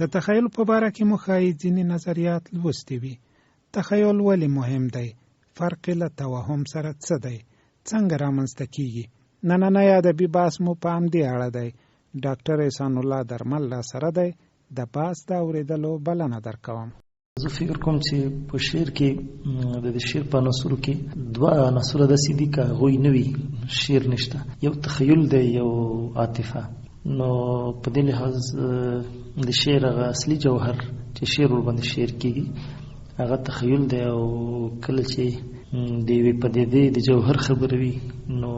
د تخیل په باره کې مو ښایي ځینې نظریات لوستي وي. تخیل ولې مهم دی؟ فرق یې له توهم سره څه دی؟ څنګه رامنځته کیږي؟ نننی ادبي بحث مو په همدې اړه دی. ډاکټر احسان الله درمل راسره دی، د بحث د اورېدلو بلنه درکوم. زه فکر کوم چې په شعر کې د شعر په عناصرو کې دوه عناصر داسې دي که هغوی نه وي شعر نشته، یو تخیل دی یو عاطفه. نو په دې لحاظ د شعر هغه اصلي جوهر چې شعر ورباندې شعر کېږي هغه تخیل دی، او کله چې د یوې پدیدې د جوهر خبره وي نو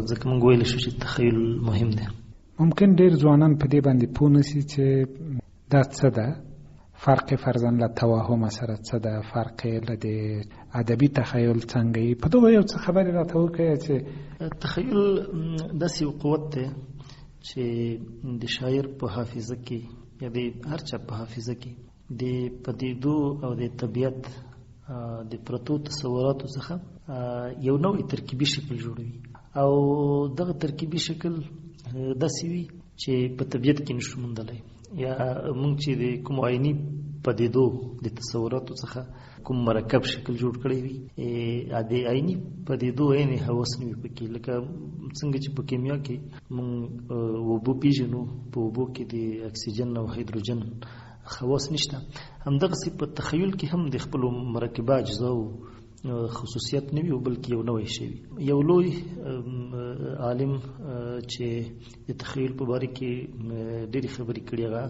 ځکه موږ ویلی شو چې تخیل مهم دی. ممکن ډېر ځوانان په دې باندې پوه نه شي چې دا څه ده، فرق فرضاً له توهم سره څه ده، فرق له دې ادبي تخیل څنګه وي، په دغو یو څه خبرې راته وکړئ. چې تخیل داسې یو قوت دی چې د شاعر په حافظه کې یا د هر چا په حافظه کې د پدیدو او د طبیعت د پرتو تصوراتو څخه یو نوی ترکیبي شکل جوړوي، او دغه ترکیبي شکل داسې وي چې په طبیعت کې نشو موندلی، یا موږ چې د کوم عیني پدیدو د تصوراتو څخه کوم مرکب شکل جوړ کړی وي، د عیني پدیدو عین حواس نه وي پکې. لکه څنګه چې په کیمیا کې موږ اوبه پیژنو، په اوبو کې د اکسیجن او هایدروجن خواص نشته، همدغسې په تخیل کې هم د خپلو مرکبه اجزاو خصوصیت نه وي، بلکې یو نوی شی وي. یو لوی عالم چې د تخیل په باره کې ډېرې خبرې کړي هغه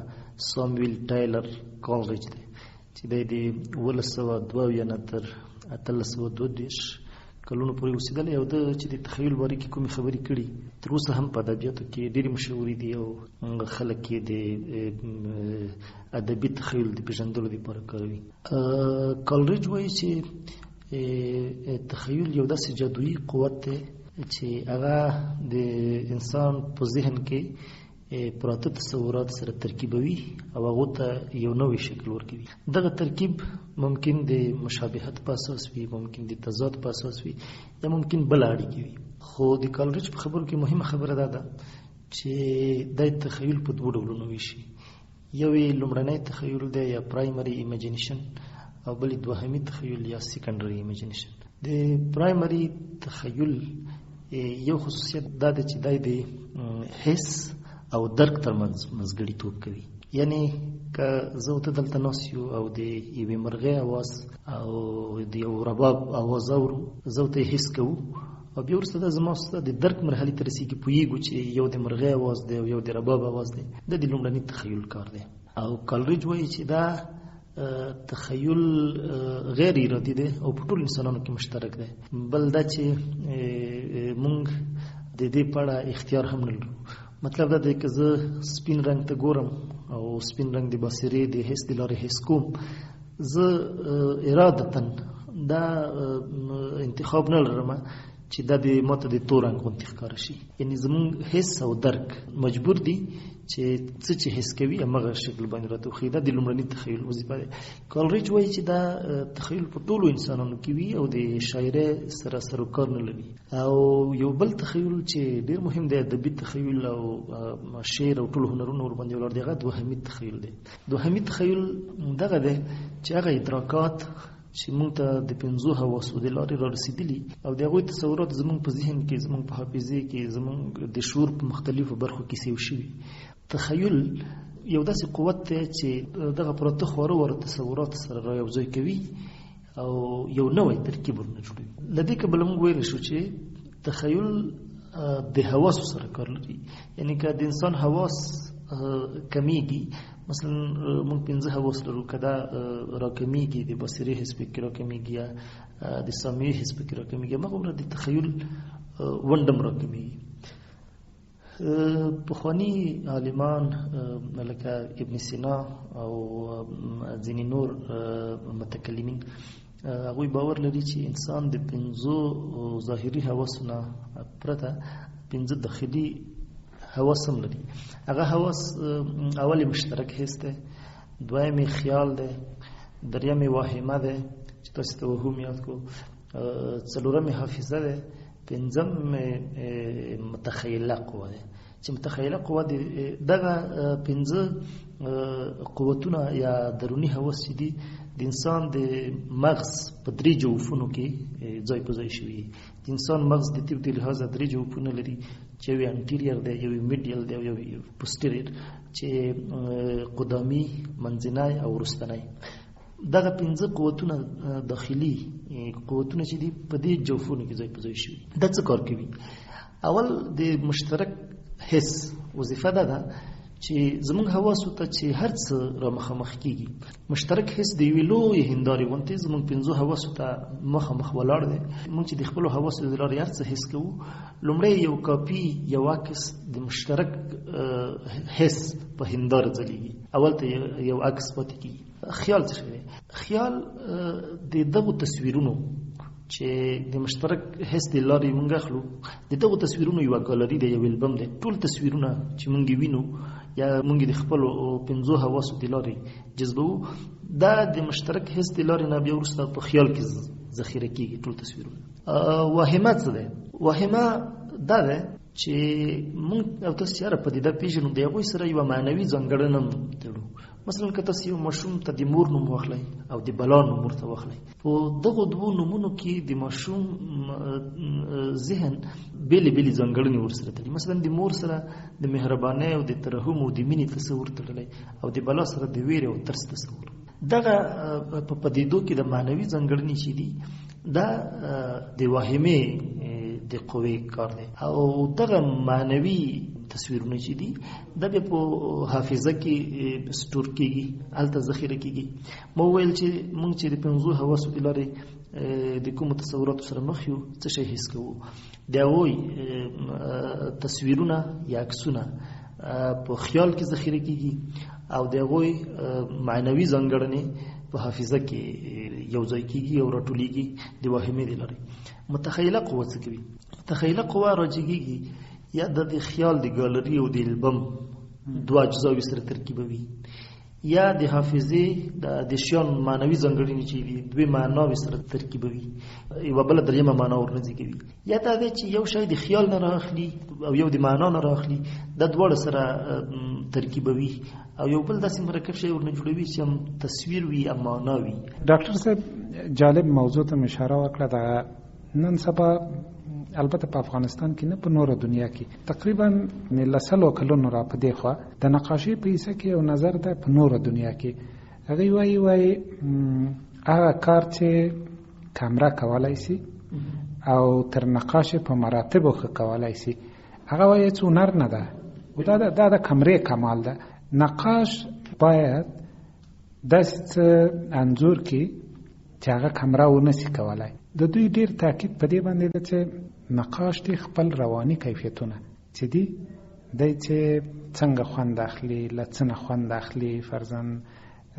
سامویل ټایلر کالریج دی، چې دی د 1772 نه تر 1832 کلونو پورې اوسېدلی، او ده چې د تخیل باره کې کومې خبرې کړي تر اوسه هم په ادبیاتو کې ډېرې مشهورې دي، او خلک یې د ادبي تخیل د پېژندلو لپاره کاروي. کالریج وایي چې تخیل یو داسې جادویي قوت دی چې هغه د انسان په ذهن کې پراته تصورات سره ترکیبوي او هغو ته یو نوی شکل ورکوي. دغه ترکیب ممکن د مشابهت په اساس وي، ممکن د تضاد په اساس وي، یا ممکن بله اړیکه وي. خو د کالریج په خبرو کې مهمه خبره دا ده چې دا تخیل په دوو ډولونو ویشي. یو یې لومړنی تخیل دی یا پرایمري ایمیجینیشن، او بل یې دوهمي تخیل یا سیکنډري ایمیجینیشن. د پرایمري تخیل یو خصوصیت دا دی چې دی د حس او درک ترمنځ منځګړیتوب کوي. یعنی که زه او ته دلته ناست یو او د یوې مرغۍ اواز او د یو رباب اواز اورو، زه او ته یې حس کوو، او بیا وروسته دا زما ستا د درک مرحلې ته رسېږي، پوهېږو چې یو د مرغۍ اواز دی او یو د رباب اواز دی. دا د لومړني تخیل کار دی. او کالریج وایي چې دا تخیل غیر ارادي دی او په ټولو انسانانو کې مشترک دی. بل دا چې موږ د دې په اړه اختیار هم نه لرو. مطلب دا دی که زه سپین رنګ ته ګورم او سپین رنګ د بصیرې د حس د لارې حس کوم، زه ارادتاً دا انتخاب نه لرم چې دا د ماته د تور رنګ غوندې ښکاره شي. یعنی زموږ حس او درک مجبور دي چې څه چې حس کوي هماغه شکل باندې راته وښيي. دا د لومړني تخیل وظیفه ده. کالریج وایي چې دا تخیل په ټولو انسانانو کې وي او د شاعرۍ سره سروکار نه لري. او یو بل تخیل چې ډېر مهم دی ادبي تخیل او شعر او ټولو هنرونو ورباندې ولاړ دی، هغه دوهمي تخیل دی. دوهمي تخیل دغه دی چې هغه ادراکات چې موږ ته د پنځو حواسو د لارې را رسېدلي او د هغوی تصورات زموږ په ذهن کې، زموږ په حافظې کې، زموږ د شعور په مختلفو برخو کې سیو شوي. تخیل یو داسې قوت دی چې دغه پراته خواره واره تصورات سره را یوځای کوي او یو نوی ترکیب ورنه جوړوي. له دې کبله موږ ویلی شو چې تخیل د حواسو سره کار لري. یعنی که د انسان حواس کمیږي، مثلا موږ پنځه حواس لرو، که دا راکمیږي، د بصري حس پکې راکمیږي یا د سامعي حس پکې راکمیږي، هماغومره د تخیل ونډه هم راکمیږي. پخواني عالمان لکه ابن سینا او ځینې نور متکلمین هغوی باور لري چې انسان د پنځو ظاهري حواسو نه پرته پنځه داخلي حواس هم لري. هغه حواس اول یې مشترک حس دی، دویم یې خیال دی، دریم یې واهمه دی چې تاسو توهم یاد کړو، څلورم یې حافظه دی، پنځم متخیله قوه ده. چې متخیله قوه دغه پنځه قوتونه یا دروني حواس چې دي د انسان د مغز په درې جوفونو کې ځای په ځای شوي. د انسان مغز د طب د لحاظه درې جوفونه لري چې یو انټیریئر دی، یو میډیل دی او یو پوسټیریئر، چې قدامي، منځنی او وروستنی. دغه پنځه قوتونه داخلي قوتونه چې دي په دې جوفونو کې ځای په ځای شوي. دا څه کار کوي؟ اول د مشترک حس وظیفه دا ده چې زمونږ حواسو ته چې هر څه را مخامخ کیږي، مشترک حس د یوې لویې هندارې غوندې زمونږ پنځو حواسو ته مخامخ ولاړ دی. مونږ چې د خپلو حواسو د لارې هر څه حس کوو، لومړی یو کاپي، یو عکس د مشترک حس په هنداره ځلیږي، اول ته یو عکس پاتې کیږي. خیال څه شی دی؟ خیال د دغو تصویرونو چې د مشترک حس د لارې مونږ اخلو، د دغو تصویرونو یوه ګالري دی، یو البم دی. ټول تصویرونه چې مونږ یې وینو یا مونږ د خپلو پنځو حواسو د لارې جذبوو، دا د مشترک حس د لارې نه بیا وروسته په خیال کې ذخیره کیږي ټول تصویرونه. واهمه څه دی؟ واهمه دا ده چې مونږ او تاسو چې هره پدیده پېژنو د هغوی سره یوه معنوي ځانګړنه هم تړو. مثلا که تاسو یو ماشوم ته د مور نوم واخلئ او د بلا نوم ورته واخلئ، په دغو دوو نومونو کې د ماشوم ذهن بېلې بېلې ځانګړنې ورسره تړي. مثلا د مور سره د مهربانۍ او د ترحم او د مینې تصور تړلی او د بلا سره د ویرې او ترس تصور. دغه په پدیدو کې د معنوي ځانګړنې چې دي دا د واهمې د قوې کار دی، او دغه معنوي تصویرونه چې دي دا بیا په حافظه کې سټور کیږي، هلته ذخیره کیږي. ما وویل چې موږ چې د پنځو حواسو د لارې د کومو تصوراتو سره مخ یو، څه شی حس کوو، د هغوی تصویرونه یا عکسونه په خیال کې ذخیره کیږي او د هغوی معنوي ځانګړنې په حافظه کې یو ځای کیږي او راټولیږي د واهمې د لارې. متخیله قوه څه کوي؟ متخیله قوه راجګیږي یا د خیال د ګالري او د البم دوه اجزاوې سره ترکیبوي، یا د حافظې د شیان معنوي ځانګړنې چې دي دوې معناوې سره ترکیبوي، یوه بله درېیمه معنا ورنه زیږوي، یا دا دی چې یو شی د خیال نه رااخلي او یو د معنا نه رااخلي، دا دواړه سره ترکیبوي او یو بل داسې مرکب شی ورنه جوړوي چې هم تصویر وي هم معنا وي. ډاکټر صاحب جالب موضوع ته مې اشاره وکړه. دغه نن سبا البته په افغانستان کې نه، په نوره دنیا کې تقریبا له سلو کلونو را په دې خوا د نقاشۍ په حصه کې یو نظر ده. په نوره دنیا کې هغوی وایي هغه کار چې کمره کولای سي او تر نقاش په مراتبو ښه کولای سي، هغه وایي هېڅ هنر نه ده، دا د کمرې کمال ده. نقاش باید داسې څه انځور کړي چې هغه کمره ونه سي کولای. د دوی ډیر تاکید په دې باندې ده چې نقاش دې خپل رواني کیفیتونه چې دي، دی چې څنګه خوند اخلي، له څه نه خوند اخلي، فرضاً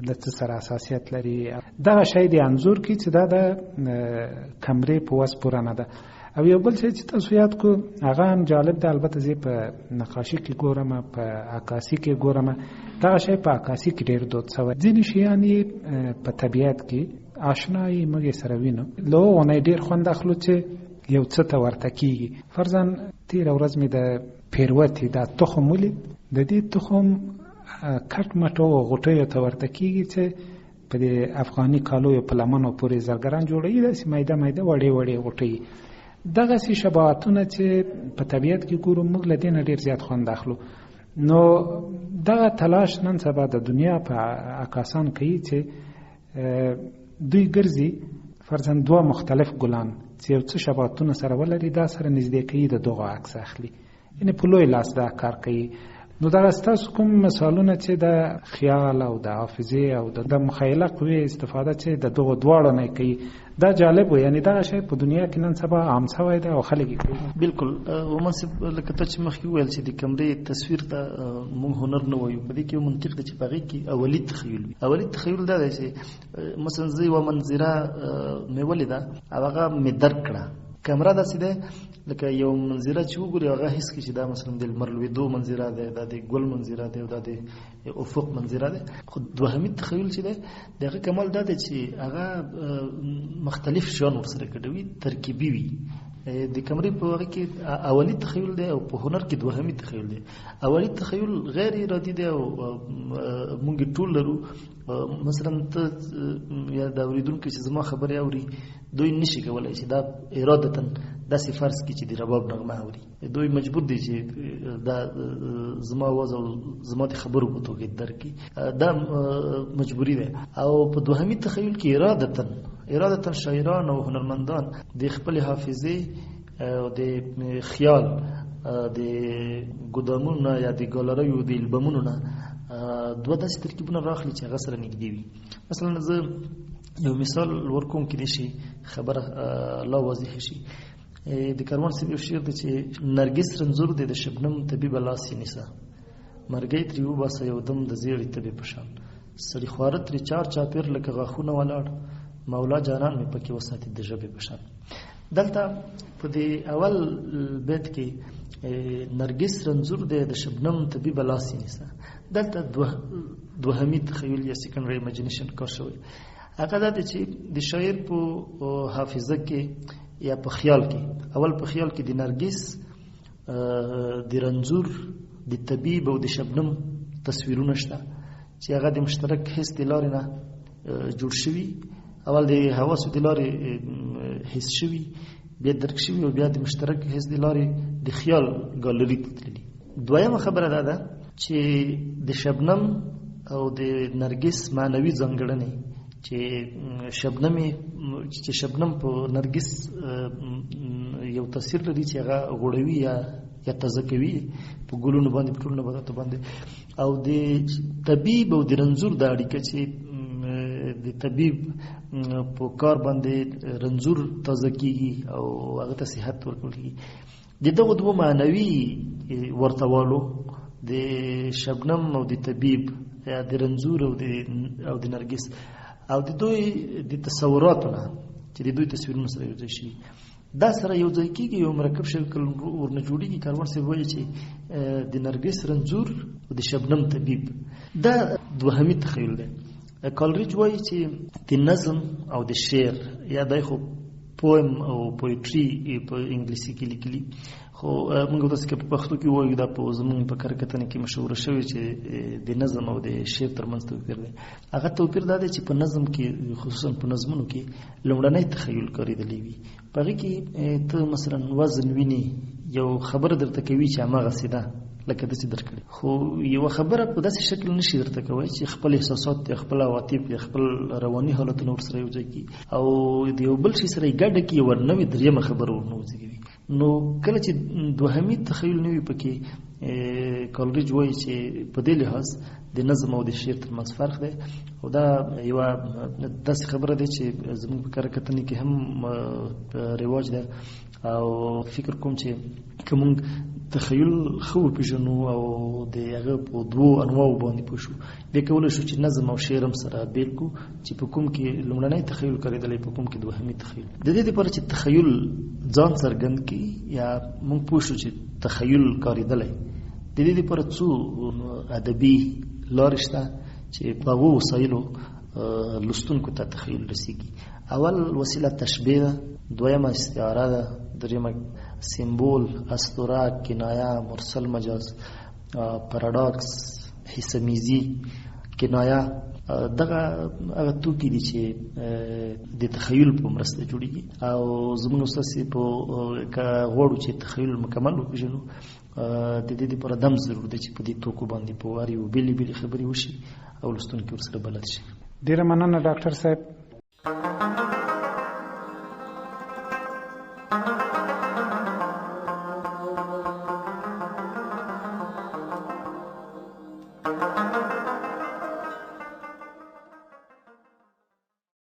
له څه سره حساسیت لري، دغه شی دې انځور کړي چې دا د کمرې په وس پوره نه ده. او یو بل شی چې تاسو یاد کو هغه هم جالب ده، البته زه په نقاشي کې ګورم، په عکاسي کې ګورم، دغه شی په عکاسي کې ډېر دود سوی. ځینې شیان یې په طبیعت کې آشنایي موږ یې سره وینو، له هغو نه یې ډېر خوند اخلو چې یو څه ته ورته کیږي. فرضاً تېره ورځ مې د پیروتې دا تخم ولید، د دې تخم کټ مټ هغو غوټیو ته ورته کیږي چې په دې افغاني کالیو په لمنو پورې زرګران جوړوي، داسې میده میده وړې وړې غوټۍ. دغسې شباهتونه چې په طبیعت کې ګورو موږ له دې نه ډېر زیات خوند اخلو. نو دغه تلاش نن سبا د دنیا په عکاسان کوي چې دوی ګرځي فرضاً دوه مختلف ګلان چې یو څه شباهتونه سره ولري، دا سره نږدې کوي، د دغو عکس اخلي، یعنې په لوی لاس دا کار کوي. نو دغه ستاسو کوم مثالونه چې د خیال او د حافظې او د مخیله قوې استفاده چې د دغو دواړو نه کوي، دا جالب و، یعنې دغه شی په دنیا کې نن سبا عام سوی دی او خلک یې کوي. بالکل ومن صاحب، لکه ته چې مخکې وویل چې د کمرې تصویر ته موږ هنر نه وایو، په دې کې یو منطق دی چې په هغې کې اولي تخیل وي. اولي تخیل دا دی چې مثلا زه یوه منظره مې ولیده او هغه مې درک کړه. کمره داسې ده لکه یو منظره چې وګوري هغه حس کوي چې دا مثلا د لمر لوېدو منظره ده، دا د ګل منظره ده، دا د افق منظره ده. خو دوهمي تخیل چې ده د هغه کمال دا دی چې هغه مختلف شیان ورسره ګډوي، ترکیبي وي. د کمرې په هغه کې اولی تخیل دی او په هنر کې دوهمي تخیل دی. اولی تخیل غیر ارادي دی او موږ ټول لرو. مثلا ته یا د اوریدونکو چې زما خبرې اوري، دوی نشي کولای چې دا ارادتاً داسې فرض کړي چې د رباب نغمه اوري. دوی مجبور دي چې دا زما اواز او زما د خبرو په توګه درک کړي، دا مجبوري ده. او په دوهمي تخیل کې ارادتاً شاعران او هنرمندان د خپل حافظې او د خیال د ګودامونو یا د ګالریو د البمونو نه دوه داسې ترکیبونه راخلي چې هغه سره نږدې وي. مثلا زه یو مثال ورکوم کې شي خبره لا واضح شي. د کاروان صاحب یو شعر دی چې نرګس رنځور دی د شبنم طبیب لاس یې نیسه، مرګی ترې وباسه یو دم د زیړې تبې په شان، سړي خواره ترې چار چاپېر لکه غاښونه ولاړ، مولا جانان مې پکې وساتي د ژبې په شان. دلته په دې اول بیت کې نرګس رنځور دی د شبنم طبیب لاس یې نیسه، دلته دوهمي تخیل یا سیکنډري ایماجینیشن کار شوی. هغه دا دی چې د شاعر په حافظه کې یا په خیال کې، اول په خیال کې د نرګس د رنځور د طبیب او د شبنم تصویرونه شته چې هغه د مشترک حس د لارې نه جوړ شوي، اول د حواسو د لارې حس شوي، بیا درک شوي او بیا د مشترک حس د لارې د خیال ګالري ته تللي. دویمه خبره دا ده چې د شبنم او د نرګس معنوي ځانګړنې چې شبنم په نرګس یو تاثیر لري چې هغه غوړوي یا تازه کوي په ګلونو باندې، په ټولو نباتاتو باندې، او د طبیب او د رنځور دا اړیکه چې د طبیب په کار باندې رنځور تازه کیږي او هغه ته صحت ورکول کیږي. د دغو دوو معنوي ورته والو، د شبنم او د طبیب یا د رنځور او د نرګس او د دوی د تصوراتو نه چې د دوی تصویرونه سره یو ځای شي، دا سره یو ځای کیږي، یو مرکب شکل ورنه جوړیږي. کاروان صاحب وایي چې د نرګس رنځور او د شبنم طبیب، دا دوهمي تخیل دی. کالریج وایي چې د نظم او د شعر یا دی خو پویم او پویټری په انګلیسي کې لیکلي، خو موږ تاسو کې په پښتو کې وایو، دا په زموږ په کره کتنه کې مشهوره شوې چې د نظم او د شعر ترمنځ توپیر دی. هغه توپیر دا دی چې په نظم کې، خصوصا په نظمونو کې، لومړنی تخیل کارېدلی وي. په هغې کې ته مثلا وزن وینې، یو خبره درته کوي چې هماغسې ده لکه داسې درکړي، خو یوه خبره په داسې شکل نشي درته کوی چې خپل احساسات یا خپل عواطف یا خپل رواني حالتونه ورسره یو ځای کړي او د یو بل شي سره یې ګډه کړي، یوه نوې درېیمه خبره ورنه وزېږوي. نو کله چې دوهمي تخیل نه وي پکې، کالریج وایي چې په دې لحاظ د نظم او د شعر ترمنځ فرق دی. او دا یوه داسې خبره ده چې زموږ په کره کتنې کې هم رواج ده، او فکر کوم چې که موږ تخیل ښه وپېژنو او د هغه په دوو انواعو باندې پوه شو، بیا کولی شو چې نظم او شعر هم سره بېل کړو چې په کوم کې لومړنی تخیل کارېدلی، په کوم کې دوهمي تخیل. د دې لپاره چې تخیل ځان څرګند کړي یا موږ پوه شو چې تخیل کارېدلی، د دې لپاره څو ادبي لارې شته چې په هغو وسایلو لوستونکو ته تخیل رسیږي. اول وسیله تشبیه ده، دویمه استعاره ده، درېیمه سیمبول، اسطوره، کنایه، مرسل مجاز، پاراډاکس، حسمیزي، کنایه، دغه هغه توکي دي چې د تخیل په مرسته جوړیږي. او زموږ ستاسې په که غواړو چې تخیل مکمل وپېژنو، د دې لپاره دم ضرور دی چې په دې توکو باندې په واري او بېلې بېلې خبرې وشي او لوستونکي ورسره بلد شي. ډېره مننه ډاکټر صاحب.